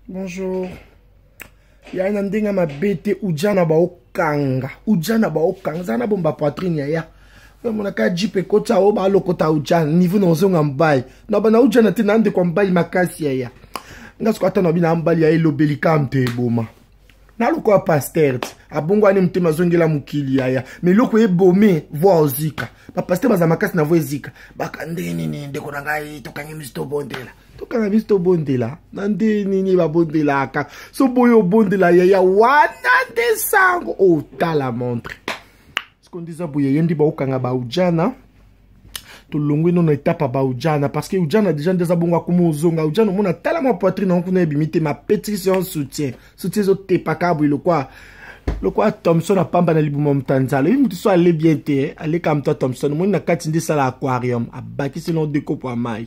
Bonjour. Ya na ndenge mabe te ujana baokanga. Ujana baokanga. Zana bomba poitrine ya ya. Monaka jeep ekota o balokota ujana niveau na ozonga mobali. Na bana ujana te na ndeko mobali makasi ya ya. Nga siko ata na bina mobali ya elobeli kam te eboma. Nalokola pasteur ti abongwani motema azongela mokili yaya ma eloko ebome voi ozika bapasteur baza makasi na voi ezika baka nde nini ndeko na ngai tokangi miso tobondela tokanga miso tobondela na nde nini babondelaka so boye obondela yaya wana nde sango otala montre siko nde eza boye ye nde baokanga baujana tolongwe nono etape ya baujana parce que ujana deja nde eza bongo akoma ozonga ujana omona tala mwa poitrine yango kuna ebimi te mapetisi en soutien soutien ezotepaka boye lokwa lokwa thomson apamba na libuma moto ya nzala oyebi moto so ale bien te eh? aleka moto ya thomson omoni na kati nde esala aquarium abakisi no de kopo ya mai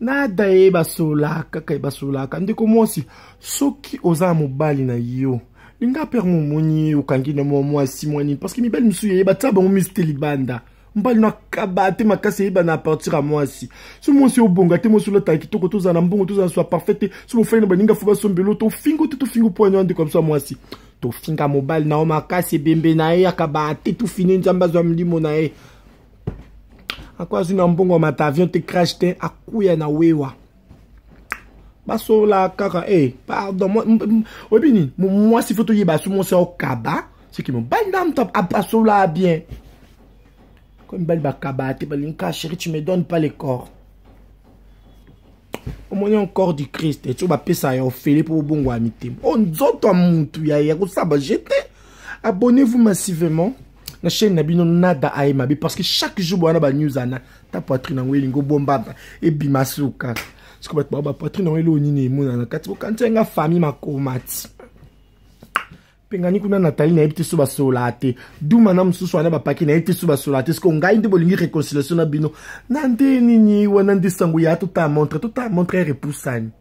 nada ye basolaka kaka ye basolaka ndeko mwasi soki oza na mobali na yo linga pere momoni ye okangi na mwa mwasi mwa nini parce que mibali mosusu yeye batia bango misu te libanda mobali no akaba te makasi eyeba na partir ya mwasi so mwasi obonga te mwasi olataka kitoko tozala na mbongo tozala swa parfait te so bofai na baninga fo basombelo tofingo te tofingo mpo yango ndeko ya biso ya mwasi tofinga mobali na yo makasi ebembe na ye akaba te tofini nzambe azwa milimo na ye ako azwi na mbongo ya mata avion te crash te akuya na wewa basola kaka e eh, pardon oyebi nini mwasi fo toyeba so mwasi aokaba soki mobali na moto asola bien ko mibali bakaba te balingi ka chéri tu me donnes pas le corps omoni encore du christ ti bapesa ya ofele mpo obongwa ya mitema o nzoto ya mutu ya ya kosala jete abonnez-vous massivement na chaîne na bino nada aye mabe parce que chaque jour bowana ba news ana ta poitrine yango elingi obombama ebima suka siko bato bao ba poitrine yango eloo nini emonana kati bokanisa nga famille makomati pengani kuna nathalie nayebi te so basololaka te duma na mosusu wana bapaki nayebi te so basololaka te siko ngai nde bolingi réconciliation na bino na nde nini wana nde sango ya totala montre totala montre repusani.